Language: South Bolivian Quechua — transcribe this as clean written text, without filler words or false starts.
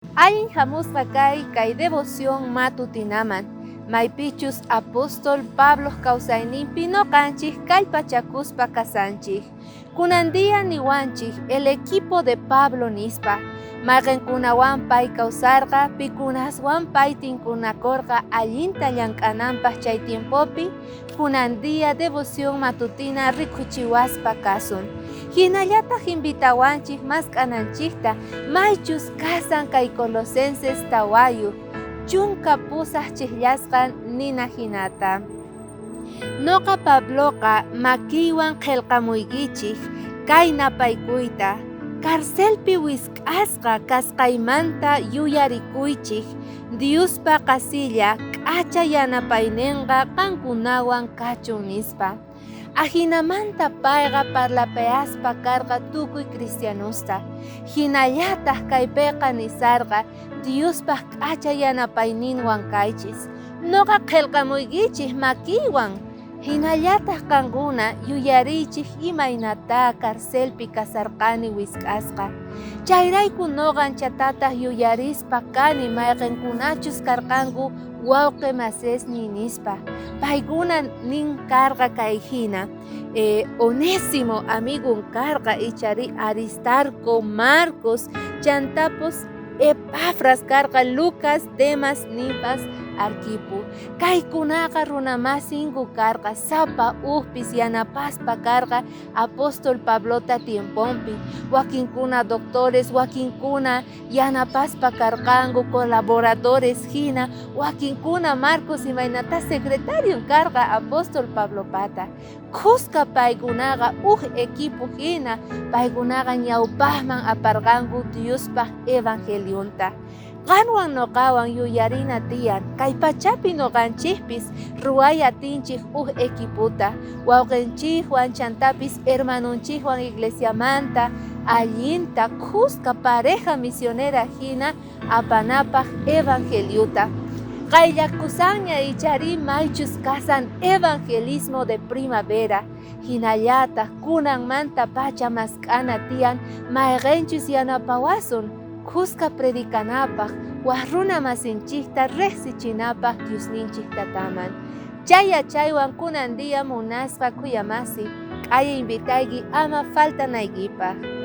Allin hamusqa kay kay devoción matutinaman, maypichus apóstol Pabloq kawsayninpi noqanchik kallpachakuspa kasanchik. Kunan día niwanchik el equipo de Pablo nispa, mayqenkunawan pay kawsarqa, pikunaswan pay tinkunakorqa allinta llank'ananpaq chay tiempopi, kunan día devoción matutina rikuchiwaspa kasun. Hinallataq invitawanchik mask'ananchikta maychus kasan kay Colosenses 4, 18 chijllasqan nina hinata. Noqa Pabloqa makiywan qhelqamuykichik kay napaykuyta, carcelpi wisk'asqa kasqaymanta yuyarikuychik, Diospa qasilla k'acha yanapayninqa qankunawan kachun nispa. Ajinamanta payqa parlapayaspa karqa tukuy cristianosta. Hinallataq kaypiqa nisarqa Diospaq k'acha yanapayninwan kaychis. Noqa qhelqamuykichik makiywan. Hinallataq qankuna yuyariychik imaynata carcelpi kasarqani wisk'asqa. Chayrayku noqa anchatataq yuyarispa kani mayqenkunachus karqanku wawqi masesniy nispa. Paykuna nin karqa kay hina. Onésimo amigon karqa ichari Aristarco, Marcos, chantapos Epafras karqa Lucas, Demas, Ninpas, Arquipo. Kaykunaqa runamasinku karqa sapa ujpis yanapaspa karqa apóstol Pablota tiemponpi. Wakinkuna doctores, wakinkuna yanapaspa karqanku colaboradores hina, wakinkuna Marcos imaynata secretario karqa apóstol Pablopata. Khuska paykunaqa uj equipo hina, paykunaqa ñawpaqman aparqanku Diospaq evangelionta. Qanwan noqawan yuyarina tiyan, kay pachapi noqanchikpis ruway atinchik uj equipota, wawqinchikwan chantapis hermanonchikwan iglesiamanta allinta khuska pareja misionera hina apanapaq evangeliota. Qayllakusanña ichari maychus kasan evangelismo de primavera, hinallataq kunanmanta pacha mask'ana tiyan mayqenchus yanapawasun khuska predicanapaq waj runa masinchikta riqsichinapaq Diosninchik tataman. Chay yachaywan kunan día munasqa khuyamasi, k'aya invitayki ama faltanaykipaq.